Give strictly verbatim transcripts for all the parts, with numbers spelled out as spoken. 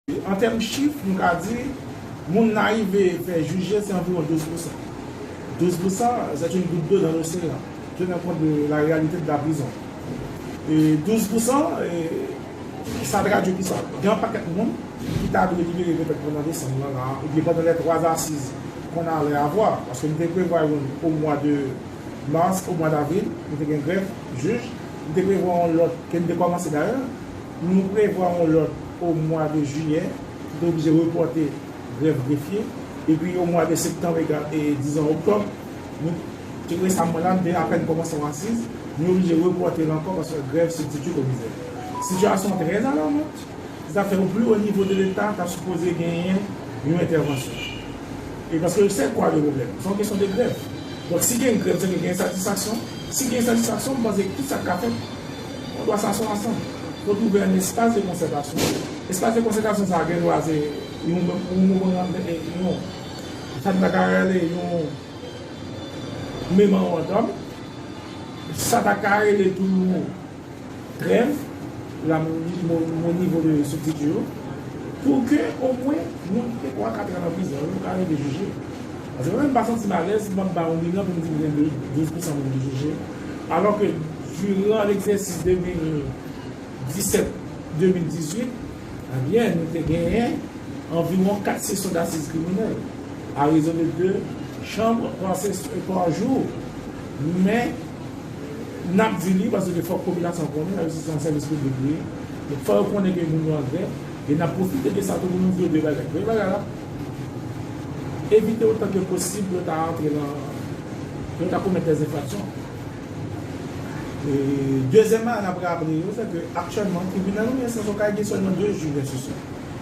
An tèm chif, nou ka di, moun n arive fè jije, se anviwon douz pousan. Douz pousan, c'est une goutte d'eau dans l'océan, tenant compte de la réalité de la prison. E douz pousan, e, sa tradui kisa? Gen yon pakèt moun ki ta dwe libere petèt pandan desanm nan la, oubyen pandan les trois assises qu'on allait avoir, paske nou te prevwa youn o mwa de mas, o mwa davril, nou te gen grèv jij, nou te prevwa yon lòt, ke nou te kòmanse dayè, nou prevwa yon lòt o mwa de jiyè, nou te oblije repòte grèv grefye, epi o mwa de septanm, ega-, e dizon oktòb, nou, tou resaman la, nou te apèn kòmanse yon asiz, nou oblije repòte l ankò paske grèv sibstiti komisè. Sitiyasyon trè alarmant. Zafè o pli wo nivo de Leta ta sipoze genyen yon entèvansyon. E paske se kwa le pwoblèm? Se yon kesyon de grèv. Donk, si gen grèv, se ke gen satisfaksyon. Si gen satisfaksyon, m panse tout sa k ka fèt, on doit s'asseoir ensemble. Fò twouve yon espas de konsètasyon. Espas de konsètasyon sa a gen dwa se yon, yon, yon, yon, sa n ta ka rele yon memorandòm. Sa ta ka rele tou trèv, la, mo, mo nivo de sibstiti yo, pou ke omwen moun ki te twa, kat an nan prizon yo ka rive jije. Paske mwen menm, m pa santi m alèz, m ap ba yon bilan pou m di m gen douz pousan moun ki jije. Alò ke diran legzèsis de mil disèt, de mil dizuit, ebyen, nou te genyen anviwon kat sesyon dasiz kriminèl, a rezon de de chanm pa ses-, pa jou. Men, n ap di li, paske fòk popilasyon konnen, la jistis se yon sèvis piblik li ye. Donk, fò yo konnen ke moun yo an grèv, e n ap pwofite de sa tou pou nou di yo de bagay. Premye bagay la, evite otan ke posib yo ta antre nan, yo ta komèt dèzenfraksyon. E, dezyèmman, n ap raple yo, se ke aktyèlman, tribinal premye enstans yo ka gen sèlman de jij enstriksyon.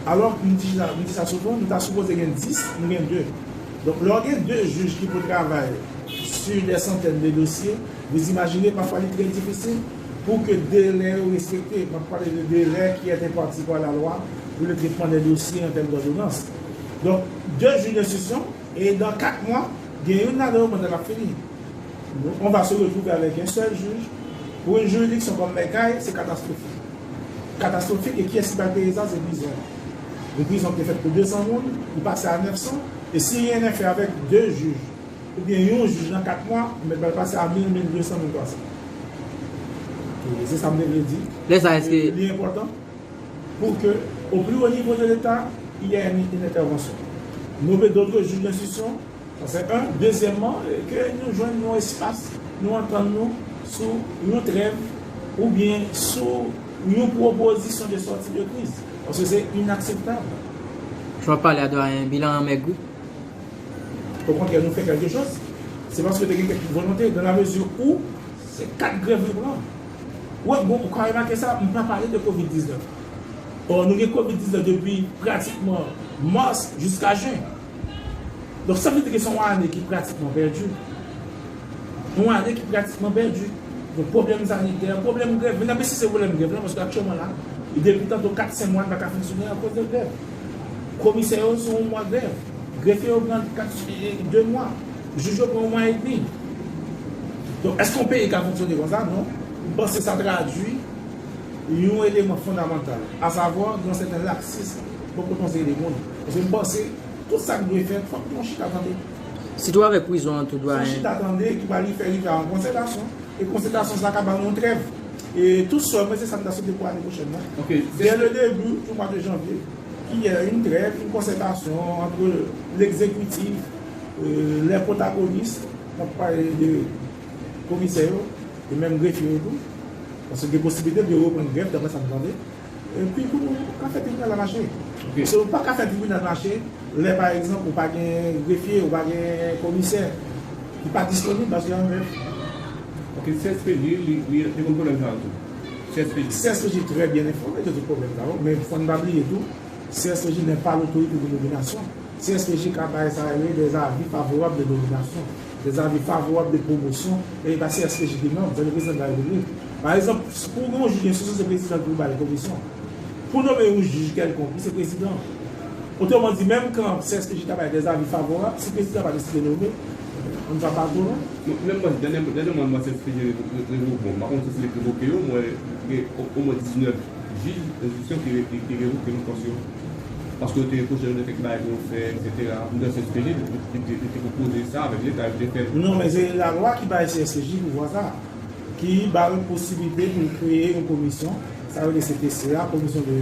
Alò, m di sa, m di sa souvan, nou ta sipoze gen dis, nou gen de. Donk, lè w gen de jij ki pou travay sur des centaines de dossiers, vous imaginez, pafwa li trè difisil pou ke delè yo respekte. M ap pale de délai qui est imparti par la loi pour le traitement des dossiers en termes d'ordonnance. Donk, de jij enstriksyon, e dan kat mwa, gen youn ladan yo manda l ap fini. On va se retrouver avec un seul juge. Pour une juridiction comme Mèkay, se katastwofik. Katastwofik, e kiyès ki pral peye sa? Se prizon. Yon prizon ki te fèt pou de san moun, li pase a nèf san, e si rien n'est fait avec de jij, oubyen yon jij nan kat mwa, ou mèt pral pase a mil, mil de san, mil twa san. E se sa m te vle di. Lè sa, èske... E li enpòtan pou ke, o pli wo nivo de Leta, il y ait une, une intervention. Nommer d'autres juges d'instruction, sa se yon. Dezyèmman, ke nou jwenn yon espas, nou antann nou sou yon trèv oubyen sou yon pwopozisyon de sòti de kriz. Paske se inakseptab. Jan w ap pale a, dwayen, bilan an mèg, wi. Okontrè, nou fè kèlke choz. Se paske te gen kèk volonte, dans la mesure où se kat grèv nou pran. Wè, bon, ou ka remake sa, m pa pale de kovid diznèf. Or, nou gen kovid diznèf depi pratikman mas jiska jen. Donk, sa vle di ke se yon ane ki pratikman pèdi. Yon ane ki pratikman pèdi. Donk, pwoblèm sanitè, pwoblèm grèv. Men n ap ensiste pwoblèm grèv la, paske aktyèlman la, depi tanto kat, senk mwa, n pa ka fonksyone akoz de grèv. Komisè yo, se yon mwa grèv. Grefye yo pran kat, e, de mwa. Jij yo pran yon mwa edmi. Donk, èske yon peyi ka fonksyone konsa? Non. M panse sa tradui yon eleman fondamantal, asavwa, gen yon sèten laksis bò kote yon seri de moun. Paske m panse, tout sa k dwe fèt, fòk nou chita tande. Sitou avèk prizon an tou, dwayen. Se yon chita tande ki pral fè rive a yon konsètasyon. E konsètasyon sa ka ba nou yon trèv. E tou sèl, mwen, se sa m ta swete pou ane pwochèn nan. Ok, se... Dès le début du mois de janvier, qu'il y ait une trêve, une concertation entre l'exécutif, euh, les protagonistes, m ap pale de komisè yo, e menm grefye yo tou, paske gen posiblite de reprann grèv, daprè sa m tande. Epi pou nou ka fè tribinal la mache. Ok. Se ou pa ka fè tribinal mache lè, pa egzanp, ou pa gen grefye, ou pa gen komisè ki pa disponib paske y an grèv. Ok, C S P J, li, li, li konn pwoblèm sa yo tou. C S P J. C S P J trè byen enfòme de tout pwoblèm sa yo, men fò n pa bliye tou, C S P J n'est pas l'autorité de nomination. C S P J ka bay sa rele des avis favorables de nomination, des avis favorables de promotion, men e pa C S P J ki nonm, se le prezidan de la repiblik. Pa egzanp, pou yon jij enstriksyon, se prezidan ki pou ba l komisyon. Pou nonmen yon jij kèlkonk, li se prezidan. Otreman di, menm kan C S P J ta bay des avis favorables, si prezidan pa deside nonmen, nou pa, pa twò lwen. Non, menm mwen, dènye, dènye mwa, mwa C S P J revo-, re-, revoke, bon, m pa konn si se li k revoke yo, mwen, gen o, omwen diznèf jij enstriksyon ki re-, ki, ki revoke nan pòs yo. Paske yo te pwosè yo te fèk bay pou yo fè, etsetera. M panse C S P J li te pwopoze sa avèk Leta, yo te fè l. Non, men se lalwa ki bay C S P J pouvwa sa, ki ba l posiblite pou l kreye yon komisyon, sa yo rele C T C A, komisyon de,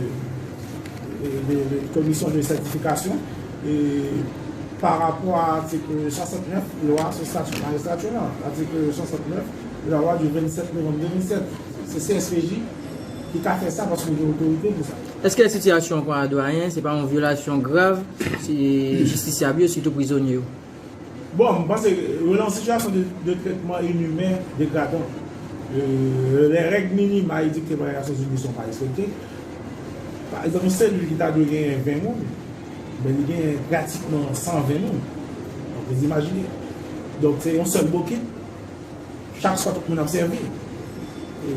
de, de, de, komisyon de sètifikasyon, e, pa rapò a atik swasantnèf lwa sou stati majistrati lan, atik swasantnèf lalwa du vennsèt novanm de mil sèt. Se C S P J ki ka fè sa paske gen otorite pou sa. Èske sitiyasyon an, dwayen, se pa yon vyolasyon grav sou jistisyab yo, sitou prizonye yo? Bon, m panse yo nan yon sitiyasyon de, de trètman inimen, degradan. Euh, les règles minimales dictées par les Nations Unies sont pas respectées. Pa egzanp, yon selil ki ta dwe genyen ven moun, men li genyen pratikman san ven moun. Donk, vous imaginez. Donk, se yon sèl bokit. Chak swa tout moun ap sèvi. E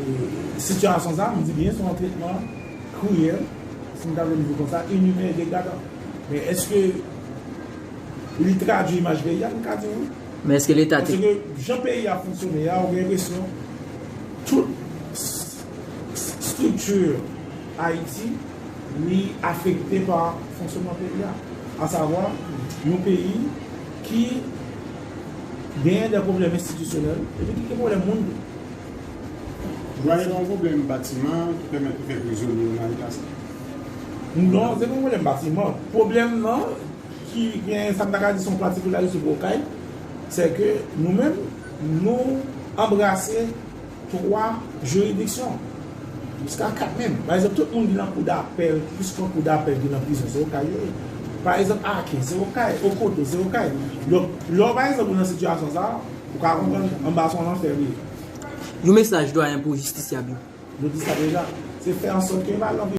sitiyasyon sa, m di byen, se yon tretman kriyèl, si m ta vle di konsa, inimen e degradan. Men èske li tradui imaj peyi a? M ka di wi. Men èske Leta te. Paske jan peyi a fonksyone a, ou gen enpresyon tout s- s- strikti Ayiti li afekte pa fonksyonman peyi a. Asavwa, yon peyi ki genyen de pwoblèm enstitisyonèl epi ki gen pwoblèm moun tou. Dwayen, gen yon pwoblèm batiman ki pèmèt yo fè prizonye yo nan eta sa? Non, se pa yon pwoblèm batiman. Pwoblèm nan ki gen, sa m ta ka di, se yon patikillarite pou Okay, se ke nou menm, nou anbrase twa jiridiksyon, jiska kat menm. Pa egzanp, tout moun ki nan kou dapèl, plis ke kou dapèl ki nan prizon, se Okay yo ye. Pa egzanp, Aken, se Okay, Okoto, se Okay. Donk, lè w, pa egzanp, ou nan sitiyasyon sa a, ou ka konprann anba se yon lanfè li ye. Yon mesaj, dwayen, pou jistisyab yo. Nou di sa deja. Se fè ansòt ke yo pa al nan